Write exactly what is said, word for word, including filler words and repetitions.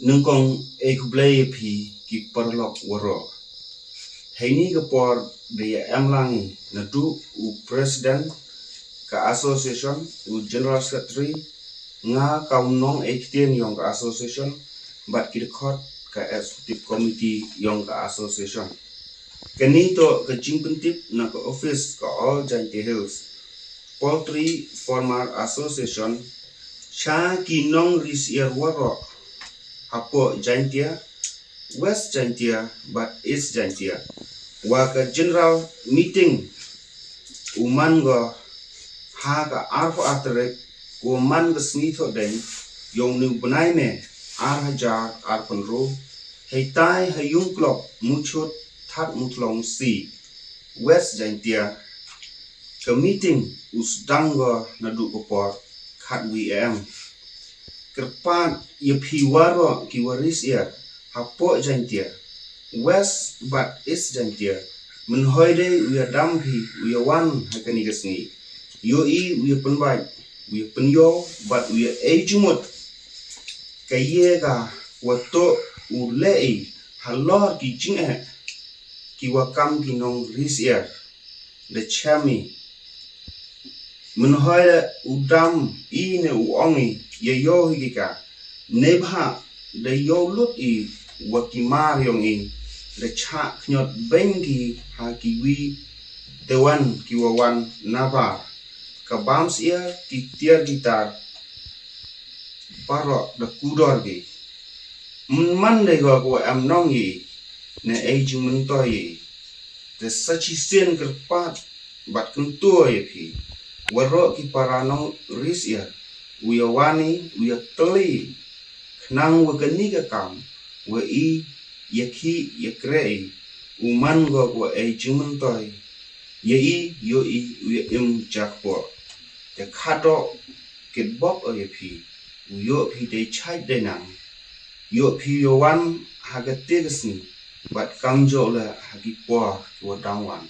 Nyngkong, e khublei ïa phi ki paralok waroh. Heini ka por da ïa em lang i naduh u president ka association, u general secretary, nga ka u nong e ktien yong ka association, bad ki dkhot ka executive committee yong ka association. Kani to ka jingpyntip na ka office ka All Jaintia Hills Poultry Farmer Association sha ki nong ri syiar waroh hapoh Jaintia, West Jaintia bad East Jaintia. Wa ka general meeting u man go ha ka arphew ar tarik, ko man ka sngi Thohdieng yong u bnai May ar hajar arphew hynriew, heitai ha yung klok Muchut, Thad Muthlong C, West Jaintia. Ka meeting u sdang go naduh ka por khatwi A M. Kyrpad ïa phi waroh ki wa ri syiar hapoh Jaintia, West bad East Jaintia, mynhoi dei u ïa dam phi u ïa wan ha kani ka sngi. Ïohi u ïa pynbeit, u ïa pynïoh bad u ïa ei jingmut. Ka ïa ka wa toh u leh i halor ki jingeh ki wa kam ki nong ri syiar. Da chem i mynhoi da u dam i ne u ong i ïa ïoh hi ki ka, ne bhah da ïoh lut i wa ki mar yong i, da chah khñiot beiñ ki ha ki wi te wan ki wa wan nabar ka bam syiar ki tiar ki tar. Baroh da kudor ki. Mynman dei go ko em nong i ne ei jingmyntoi i. Te sa shisien kyrpad bad kyntu ïa phi waroh ki para nong ri syiar, u ïa wan i u ïa tylli, khnang wa kani ka kam wa i ïa khih ïa kreh i u man go ko ei jingmyntoi. Ïa i ïoh i u ïa im jakpoh. Te khadoh kitbok o ïa phi, u ïoh phi dei chait dei nang. Ïoh phi ïa wan ha kate ka sngi bad kamjooh leh ha ki por ki wa dang wan.